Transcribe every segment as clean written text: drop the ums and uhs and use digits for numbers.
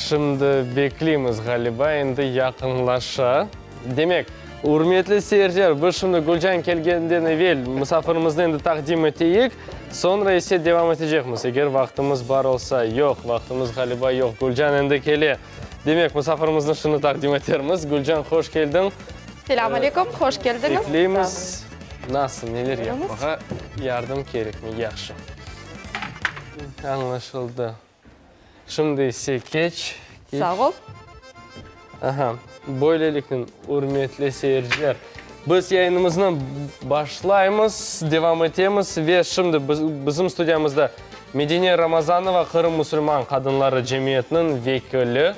Şimdi bekleymiz, ğaliba, endi yaqınlaşa. Demek, ürmetli seyirciler, biz şimdi Gülcan kelgenden evel musafirimizni endi taqdim eteyik, soñra ise devam etecekmiz, eger vaqtımız bar olsa. Yoq, vaqtımız, ğaliba, yoq. Gülcan endi kele. Demek, musafirimizni şimdi taqdim etermiz. Gülcan, hoş keldiñ. Selâm aleyküm, hoş keldiñiz. Bekleymiz. Nasıl, neler yapmağa yardım kerekmi? Yahşı. Añlaşıldı. Şimdi ise keç, keç. Sağ ol. Aha, böyleliknen, ürmetli seyirciler, biz yayınımıznı başlaymız, devam etemiz ve şimdi bizim studiyamızda Medine Ramazanova, Qırım musulman qadınları cemiyetiniñ vekili.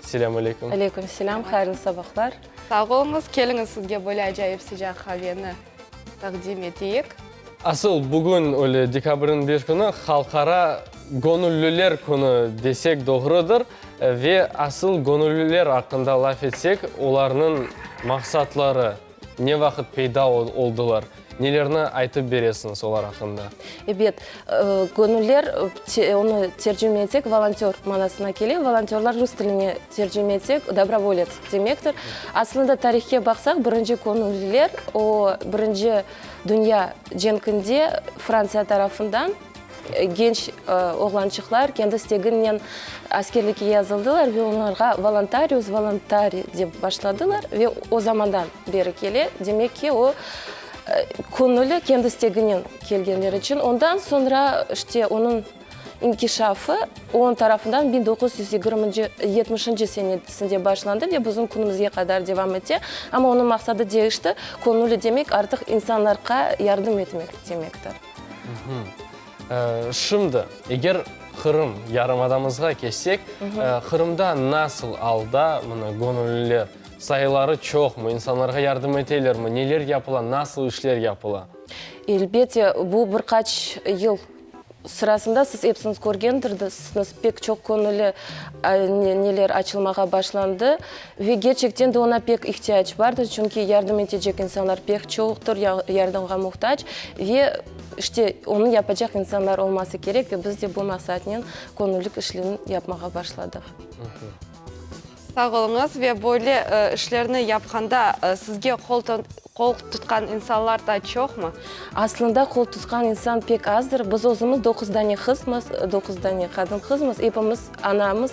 Selâm aleyküm. Aleyküm selâm, hayırlı sabahlar. Sağ oluñız, keliñiz sizge böyle acayip sıcaq qaveni taqdim eteyik. Asıl, bugün, öyle dekabrniñ beş künü, Halqara göñülliler künü desek doğrudır. Ve asıl göñülliler aqqında laf etsek, olarnıñ maqsatları, ne vaqıt peyda oldılar, nelerni aytıp beresiñiz olar aqqında? Ebet, göñüller, onı tercime etsek, volontör manasına kele. Volontörlar rus tiline tercime etsek, dobrovolets demektir. Aslında, tarihke baqsaq, birinci göñülliler, o, birinci Dünya cenkinde Frantsiya tarafından genç oğlançıqlar kendi isteginen askerlikke yazıldılar ve onlarğa volontarius volontari dep başladılar ve o zamandan beri kele. Demek ki, o, köñüli kendi isteginen kelgenler içün. Ondan soñra, işte, onıñ İnkişafı OON tarafından 1920-nci, yetmişinci senesinde başlandı ve bizim künümizge qadar devam ete. Amma onıñ maqsadı deñişti, köñülli demek artıq insanlarqa yardım etmek demektir. Şimdi, eger Qırım yarımadamızğa keçsek, Qırımda nasıl alda mına göñülliler? Sayıları çoqmı? İnsanlarğa yardım etelermi? Neler yapıla? Nasıl işler yapıla? Elbette, bu bir qaç yıl Sırasında siz episiñiz körgendirsiñiz, pek çoq köñülli neler açılmağa başlandı ve gerçekten de oña pek ihtiyac bardır, çünki yardım etecek insanlar pek çoqtır, yardımğa muhtac ve işte onı yapacaq insanlar olması kerek ve biz de bu maqsatnen köñüllik işlerini yapmağa başladıq. Sağ oluñız ve böyle işlerni yapqanda sizge qol tutqan insanlar da çoqmı? Aslında qol tutqan insan pek azdır. Biz özümiz doquz dane qızmız, doquz dane qadın qızmız, epimiz anamız,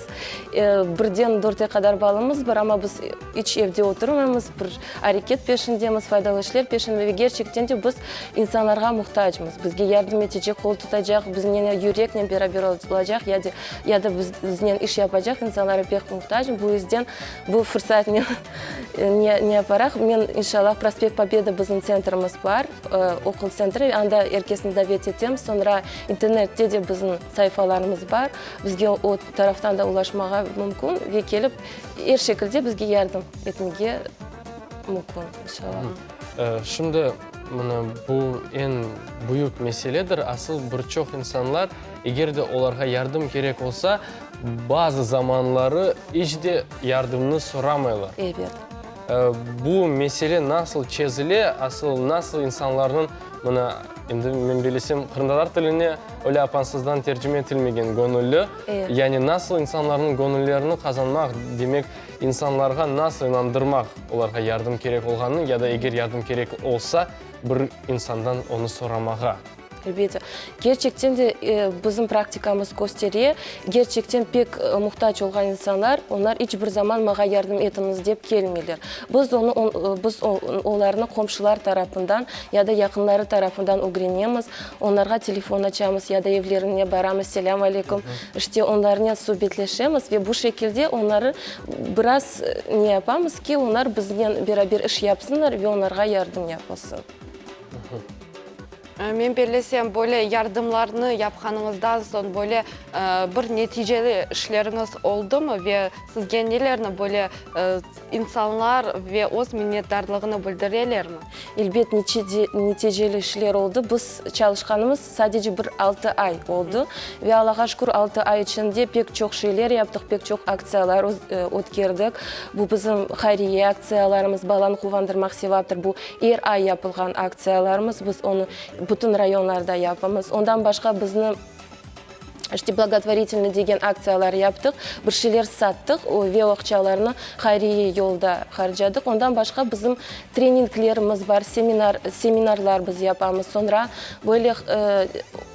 birden dörte qadar balamız bar, amma biz iç evde oturmaymız, bir areket peşindemiz, faydalı işler peşinde ve gerçekten de biz insanlarğa muhtacmız. Bizge yardım etecek, qol tutacaq, biznen yüreknen beraber olacaq ya de ya da biznen iş yapacaq insanlara pek muhtacım. Bu yüzden bu fırsatnen ne ne yaparaq, men inşallah Prospekt Pobeda bizim tsentrimiz bar, oqul tsentri, anda er kesni davet etem. Soñra internette de bizim sayfalarımız bar, bizge o taraftan da ulaşmağa mümkün ve kelip er şekilde bizge yardım etmege mümkün, inşallah. Şimdi mına bu eñ büyük meseledir. Asıl bir çoq insanlar Eger de olarğa yardım kerek olsa, bazı zamanları iç de yardımnı soramaylar. Ebet. Bu mesele nasıl çezile, asıl nasıl insanlarnıñ, mına, endi men bilesem, qırımtatar tiline öyle apansızdan tercime etilmegen göñülli, yani nasıl insanlarnıñ göñüllerini qazanmaq, demek, insanlarğa nasıl inandırmaq olarğa yardım kerek olğanını ya da eger yardım kerek olsa, bir insandan onı soramağa. Elbette. Kerçekten de bizim praktikamız köstere, kerçekten pek muhtac olğan insanlar, onlar iç bir zaman maña yardım etiñiz dep kelmeyler. Biz onı, biz olarnı qomşular tarafından ya da yaqınları tarafından ögrenemiz, onlarğa telefon açamız ya da evlerine baramız, selâm aleyküm, işte onlarnen subetleşemiz ve bu şekilde onları biraz ne yapamız ki, onlar biznen beraber iş yapsınlar ve onlarğa yardım yapılsın. Men bellesem, böyle yardımlarnı yapqanıñızdan soñ böyle bir neticeli işleriñiz oldumı ve sizge nelerni böyle insanlar ve öz minnetdarlığını bildirelermi? Elbet, neticeli işler oldı. Biz çalışqanımız sadece bir altı ay oldı ve Allağa şükür, altı ay içinde pek çoq şeyler yaptıq, pek çoq aktsiyalar ötkerdik. Bu bizim hayriye aktsiyalarımız, Balanı quvandırmaq sevaptır, bu Er ay yapılğan aktsiyalarımız, biz onı bütün rayonlarda yapamız. Ondan başqa bizni. İşte, blagotvoritelnıy degen aktsiyalar yaptıq, bir şeyler sattıq ve o aqçalarnı hayriye yolda harcadıq. Ondan başqa bizim treninglerimiz bar, seminar, seminarlar biz yapamız. Soñra böyle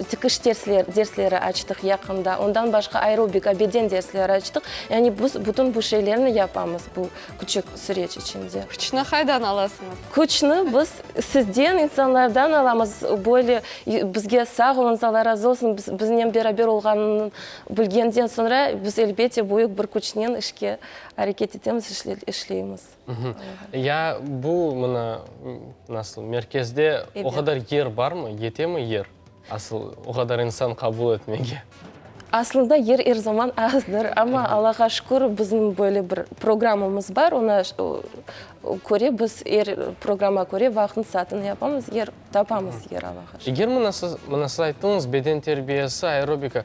tikiş dersler, dersleri açtıq yaqında. Ondan başqa aerobika, beden dersleri açtıq. Yani biz bütün bu şeylerni yapamız bu küçük süreç içinde. Küçni qaydan alasıñız? Küçni biz sizden, insanlardan alamız. Böyle bizge sağ oluñız, Alla razı olsun, biznen beraber olğanını bilgenden soñra, biz, elbette, büyük bir küçnen işke areket etemiz, işleymiz. Ya bu, mına, nasıl, merkezde o qadar yer barmı, yetemi yer, asıl, o qadar insan qabul etmege? Aslında yer er zaman azdır, amma Allağa şükür, bizim böyle bir programmamız bar, ona köre biz er programma köre vaqtın saatini yapamız, yer tapamız, yer Allağa şükür. Eger mına siz, mına siz ayttıñız, beden terbiyesi, aerobika,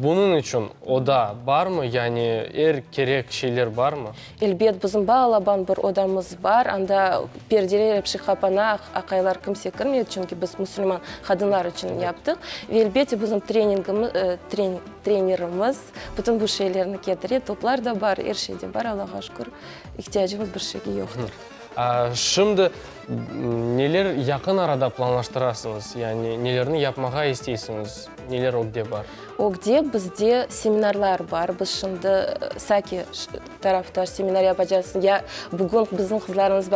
bunıñ içün oda barmı, yani er kerek şeyler barmı? Elbet, bizim balaban bir odamız bar, anda perdeler episi qapana, aqaylar kimse kirmeydi, çünki biz musulman qadınlar içün yaptıq. Ve elbette bizim treningimiz, trenerimiz bütün bu şeylerni ketire, toplar da bar, er şey de bar, Allağa şükür, ihtiyacımız bir şeyge yoqtır. Şimdi neler yaqın arada planlaştırasıñız, yani nelerni yapmağa isteysiñiz, neler ögde bar? Ögde bizde seminarlar bar. Biz şimdi Saki tarafta seminar yapacağız. Ya bugün bizim qızlarımız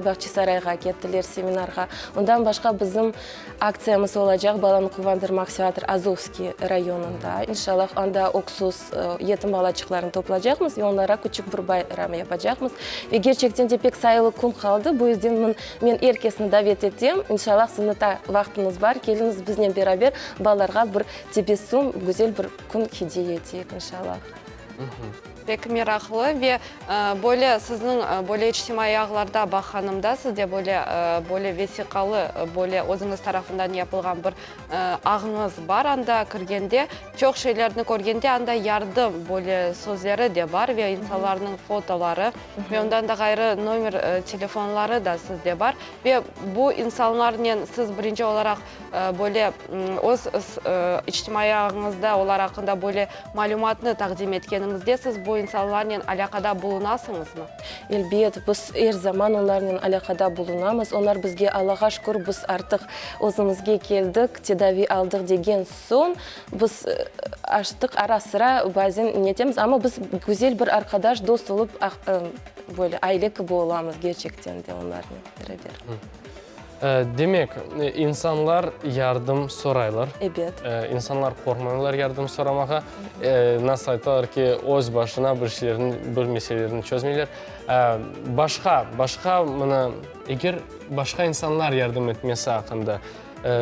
Bağçasarayğa kettiler seminarğa. Ondan başqa bizim aktsiyamız olacaq, Balanı quvandırmaq teatr Azovskiy rayonında. İnşallah, anda öksüz, yetim balaçıqlarnı toplacaqmız ve onlara küçük bir bayram yapacaqmız. Ve kerçekten de pek sayılı kün qaldı, bu yüzden men er kesni davet etem. İnşallah, sizni ta vaqtıñız bar, keliñiz biznen beraber balalarğa bir Tebessüm, güzel bir kün hediye eteyik, inşallah. Pek meraqlı ve böyle sizniñ böyle içtimaiy ağlarda baqqanımda, sizde böyle böyle vesiqalı, böyle özüñiz tarafından yapılğan bir ağıñız bar, anda kirgende, çoq şeylerni körgende, anda yardım böyle sözleri de bar ve insanlarnıñ fotoları ve ondan da ğayrı nomer telefonları da sizde bar ve bu insanlarnen siz birinci olaraq Böyle öz içtimaiy ağıñızda olar aqqında böyle malümatnı taqdim etkeniñizde siz bu insanlarnen alâqada bulunasıñızmı? Elbet, biz er zaman onlarnen alâqada bulunamız. Onlar bizge, Allağa şükür, biz artıq özümizge keldik, tedaviy aldıq degen soñ, biz açtıq, ara-sıra bazen netemiz, amma biz güzel bir arqadaş, dost olıp, böyle aile kibi olamız kerçekten de onlarnen beraber. Demek, insanlar yardım soraylar. Ebet. İnsanlar qorqmaylar yardım soramağa. Nasıl aytalar ki, öz başına bir şeylerni, bir meselelerni çözmeyler. Başqa, başqa mına, eger başqa insanlar yardım etmesi aqqında.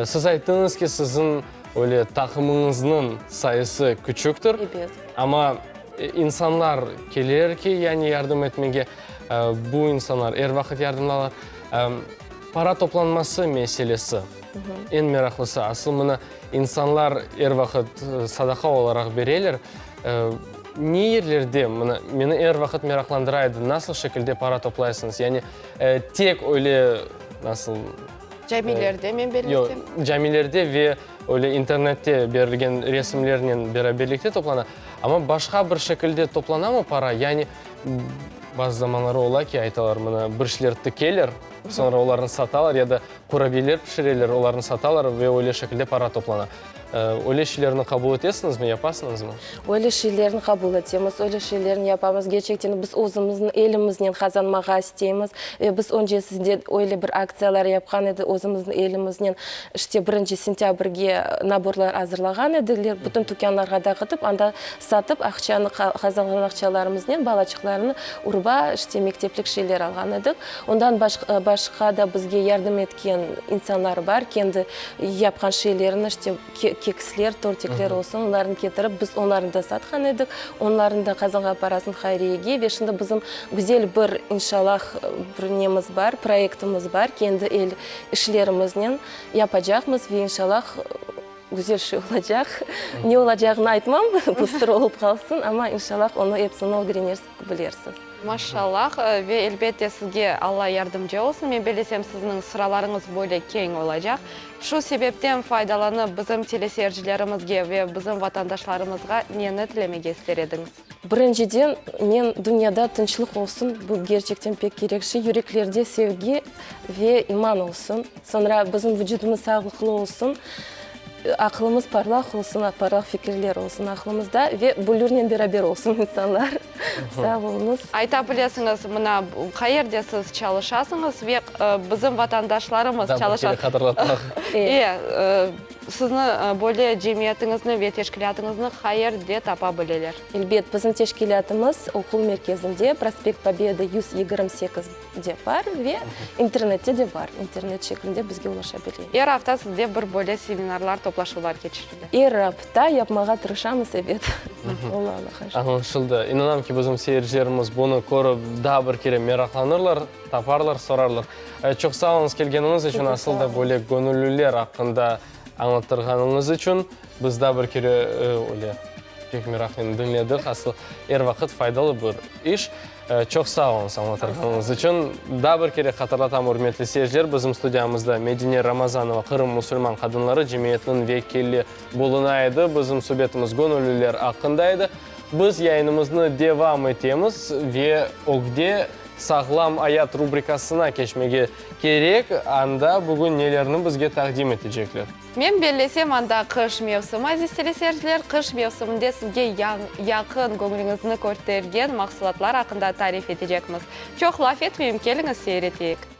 Siz ayttıñız ki, siziñ öyle taqımıñıznıñ sayısı küçüktir. Ebet. Amma insanlar keler ki, yani yardım etmege, bu insanlar er vaqıt yardımdalar. Para toplanması meselesi, eñ meraqlısı. Asıl mına insanlar er vaqıt sadaqa olaraq bereler. Ne yerlerde, mına meni er vaqıt meraqlandıra edi, nasıl şekilde para toplaysıñız? Yani tek öyle nasıl? Camilerde, men bellesem. Yoq, camilerde ve öyle internette berilgen resimlernen beraberlikte toplana. Amma başqa bir şekilde toplanamı para? Yani Bazı zamanları ola ki, aytalar, mına, bir şeyler tikeler, soñra olarnı satalar ya da qurabiyeler pişireler, olarnı satalar ve öyle şekilde para toplana. Öyle şeylerni qabul etesiñizmi, yapasıñızmı? Öyle şeylerni qabul etemiz, öyle şeylerni yapamız. Gerçekten biz özümizniñ elimiznen qazanmağa isteymiz. Ve biz öncesinde öyle bir aktsiyalar yapqan edik, özümizniñ elimiznen, işte, birinci sentâbrge naborlar azırlağan ediler, bütün tükânlarğa dağıtıp, anda Satıp aqçanı, qazanğan aqçalarımıznen balaçıqlarnı urba, işte, mekteplik şeyler alğan edik. Ondan başqa da bizge yardım etken insanlar bar, kendi yapqan şeylerini, işte, keksler, tortikler olsun, onlarnı ketirip, biz onlarnı da satqan edik. Onlarnıñ da qazanğan parasını hayriyege ve şimdi bizim güzel bir, inşallah, bir nemiz bar, proyektimiz bar, kendi el işlerimiznen yapacaqmız ve inşallah, Güzel şey olacaq. Ne olacağını aytmam, bu sır olıp qalsın, amma inşallah onı epsini ögrenersiz, bilersiz. Maşallah, ve elbette sizge Alla yardımcı olsun. Men bellesem, sizniñ sıralarıñız böyle keñ olacaq. Şu sebepten faydalanıp, bizim teleseyircilerimizge ve bizim vatandaşlarımızğa neni tilemege ister ediñiz? Birinciden, men dünyada tınçlıq olsun, bu gerçekten pek kerek şey, yüreklerde sevgi ve iman olsun. Soñra bizim vucudımız sağlıqlı olsun, aqılımız parlaq olsun, parlaq fikirler olsun aqlımızda ve büllürnen beraber olsun insanlar. Sağ oluñız. Ayta bilesiñiz, mına, qayerde siz çalışasıñız ve bizim vatandaşlarımız Daa bir çalışa. kere hatırlatmaq. E, sizni böyle cemiyetiñizni ve teşkilâtıñıznı qayerde tapa bileler? Elbet, bizim teşkilâtımız oquv merkezinde, prospekt Pobedı 128 de bar ve internette de bar. İnternet şeklinde bizge ulaşa bile. Er afta sizde bir böyle seminarlar, toplaşuvlar keçirile. Er afta yapmağa tırışamız, ebet. Ola, Allahqa şükür. Añlaşıldı. İnanam ki, bizim seyircilerimiz bunı körip, daa bir kere meraqlanırlar, taparlar, sorarlar. Çoq sağ oluñız kelgeniñiz içün, asıl da böyle göñüllüler aqqında añlattırğanıñız içün. Biz daa bir kere öyle pek meraqnen diñledik. Asıl er vaqıt faydalı bir iş. Çoq sağ oluñız añlatırğanıñız içün. Daa bir kere hatırlatam, ürmetli seyirciler, bizim studiyamızda Medine Ramazanova, Qırım musulman qadınları cemiyetiniñ vekili buluna edi. Bizim subetimiz göñülliler aqqında edi. Biz yayınımıznı devam etemiz ve ögde Sağlam ayat rubrikasına keçmege kerek. Anda bugün nelerni bizge taqdim etecekler? Men bellesem, anda qış mevsimi, aziz teleseyirciler, qış mevsiminde sizge yaqın, göñlüñizni kötergen mahsulatlar aqqında tarif etecekmiz. Çoq laf etmeyim, keliñiz seyir eteyik.